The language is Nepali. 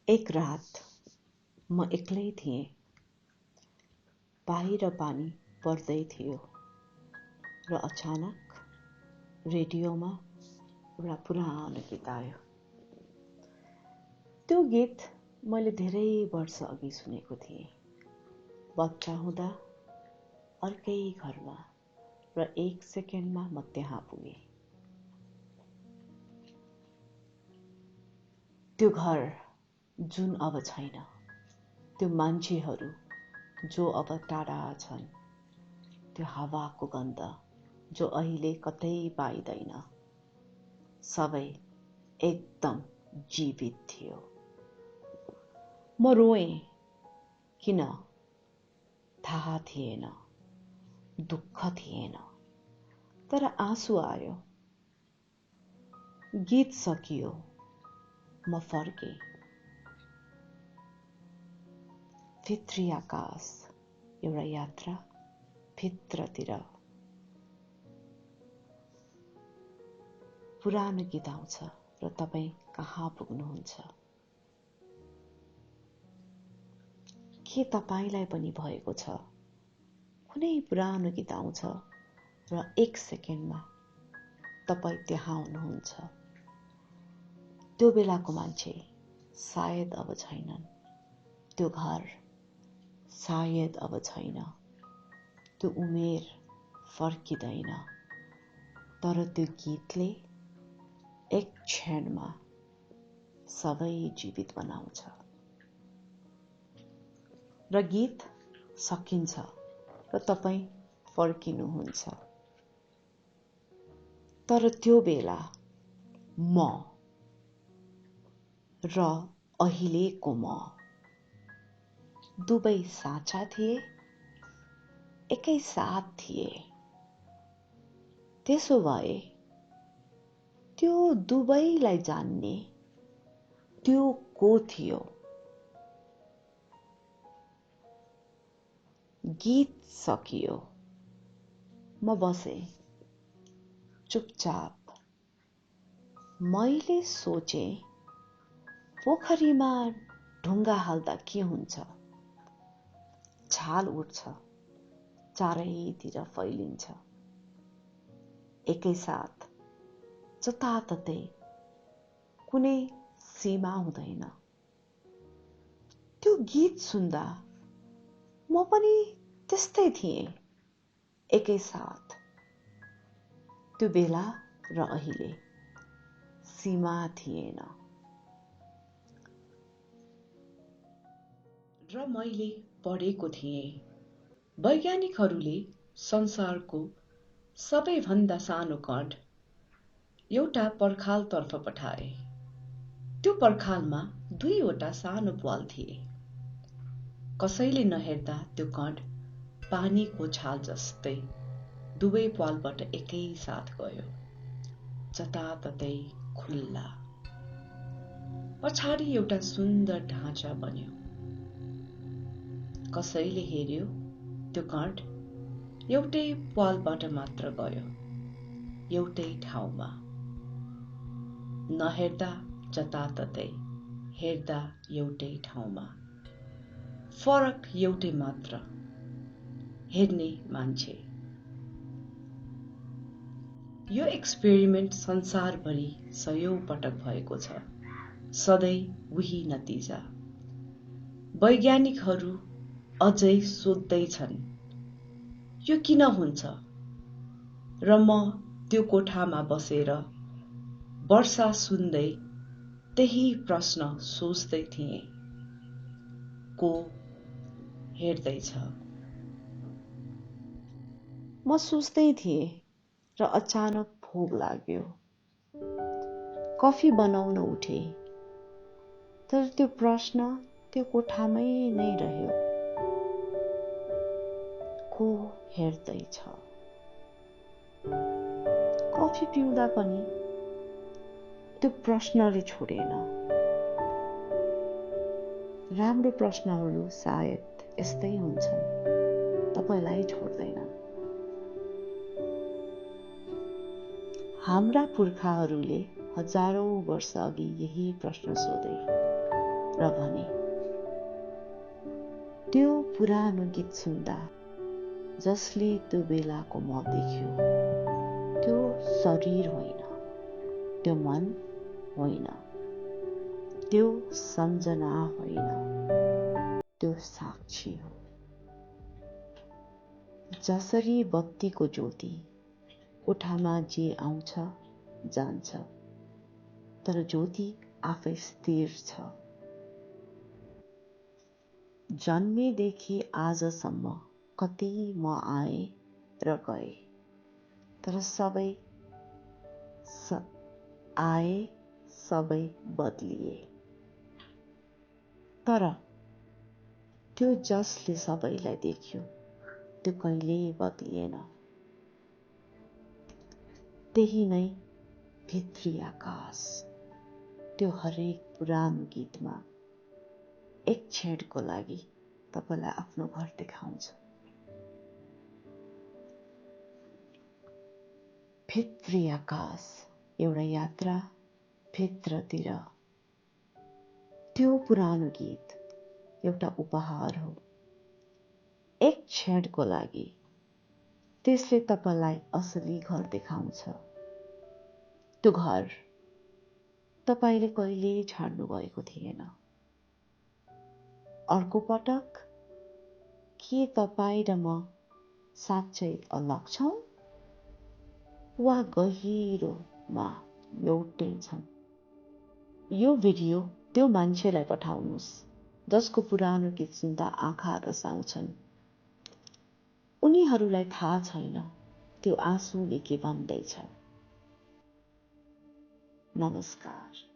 एक रात म एक्लै थिएँ। बाहिर पानी पर्दै थियो र अचानक रेडियोमा एउटा पुरानो गीत आयो। त्यो गीत मैले धेरै वर्ष अघि सुनेको थिएँ। बच्चा हुँदा अर्कै घरमा र 1 सेकेन्डमा म त्यहाँ पुगेँ। त्यो घर जुन अब छैन, त्यो मान्छेहरू जो अब टाढा छन्, त्यो हावाको गन्ध जो अहिले कतै पाइँदैन, सबै एकदम जीवित थियो। म रोएँ, किन? थाहा थिएन, दुःख थिएन, तर आँसु आयो। गीत सकियो, म फर्केँ। भित्री आकाश, एउटा यात्रा भित्रतिर। पुरानो गीत आउँछ र तपाईँ कहाँ पुग्नुहुन्छ? के तपाईँलाई पनि भएको छ? कुनै पुरानो गीत आउँछ र 1 सेकेन्डमा तपाईँ त्यहाँ हुनुहुन्छ। त्यो बेलाको मान्छे सायद अब छैनन्, त्यो घर सायद अब छैन, त्यो उमेर फर्किँदैन, तर त्यो गीतले एक क्षणमा सबै जीवित बनाउँछ। र गीत सकिन्छ र तपाईँ फर्किनुहुन्छ। तर त्यो बेला म र अहिलेको म दुवै साँचा थिए, एकै साथ थिए। त्यसो भए त्यो दुवैलाई जान्ने त्यो को थियो? गीत सकियो। म बसेँ चुपचाप। मैले सोचेँ, पोखरीमा ढुङ्गा हाल्दा के हुन्छ? छाल उठ्छ, चारैतिर फैलिन्छ। एकैसाथ जताततै कुनै सीमा हुँदैन। त्यो गीत सुन्दा म पनि त्यस्तै थिएँ, एकैसाथ। त्यो बेला र अहिले सीमा थिएन। र मैले पढेको थिएँ, वैज्ञानिकहरूले संसारको सबैभन्दा सानो कण एउटा पर्खालतर्फ पठाए। त्यो पर्खालमा 2वटा सानो प्वाल थिए। कसैले नहेर्दा त्यो कण पानीको छाल जस्तै दुवै प्वालबाट एकैसाथ गयो, जताततै खुल्ला। पछाडि एउटा सुन्दर ढाँचा बन्यो। कसैले हेर्यो, त्यो कण एउटै प्वालबाट मात्र गयो, एउटै ठाउँमा। नहेर्दा जताततै, हेर्दा एउटै ठाउँमा। फरक एउटै मात्र, हेर्ने मान्छे। यो एक्सपेरिमेन्ट संसारभरि 100औं पटक भएको छ, सधैँ उही नतिजा। वैज्ञानिकहरू अझै सोध्दैछन्, यो किन हुन्छ? र म त्यो कोठामा बसेर वर्षा सुन्दै त्यही प्रश्न सोच्दै थिएँ। को हेर्दैछ? म सोच्दै थिएँ र अचानक भोक लाग्यो। कफी बनाउन उठेँ, तर त्यो प्रश्न त्यो कोठामै नै रह्यो। को हेर्दैछ? कफी पिउँदा पनि त्यो प्रश्नले छोडेन। राम्रो प्रश्नहरू सायद यस्तै हुन्छन्, तपाईलाई छोड्दैन। हाम्रा पुर्खाहरूले हजारौं वर्ष अघि यही प्रश्न सोधे र भने, त्यो पुरानो गीत सुन्दा जसले त्यो बेलाको म देख्यो, त्यो शरीर होइन, त्यो मन होइन, त्यो सम्झना होइन, त्यो साक्षी हो। जसरी बत्तीको ज्योति कोठामा जे आउँछ जान्छ, तर ज्योति आफै स्थिर छ। जन्मेदेखि आजसम्म कति म आए र गए, तर सबै आए, सबै बदलिए। तर त्यो जसले सबैलाई देख्यो, त्यो कहिल्यै बदलिएन। त्यही नै भित्री आकाश, त्यो हरेक पुरानो गीतमा एक क्षणको लागि तपाईलाई आफ्नो घर देखाउँछ। भित्री आकाश एउटा यात्रा भित्रतिर। त्यो पुरानो गीत एउटा उपहार हो, एक क्षणको लागि त्यसले तपाईलाई असली घर देखाउँछ। त्यो घर तपाईले कहिले छाड्नु भएको थिएन। अर्को पटक के तपाईँ र म साँच्चै अलग छौं वा गहिरोमा एउटै छौं? यो भिडियो त्यो मान्छेलाई पठाउनुस् जसको पुरानो गीत सुन्दा आँखा रसाउँछन्। उनीहरूलाई थाहा छैन त्यो आँसुले के भन्दैछ। नमस्कार।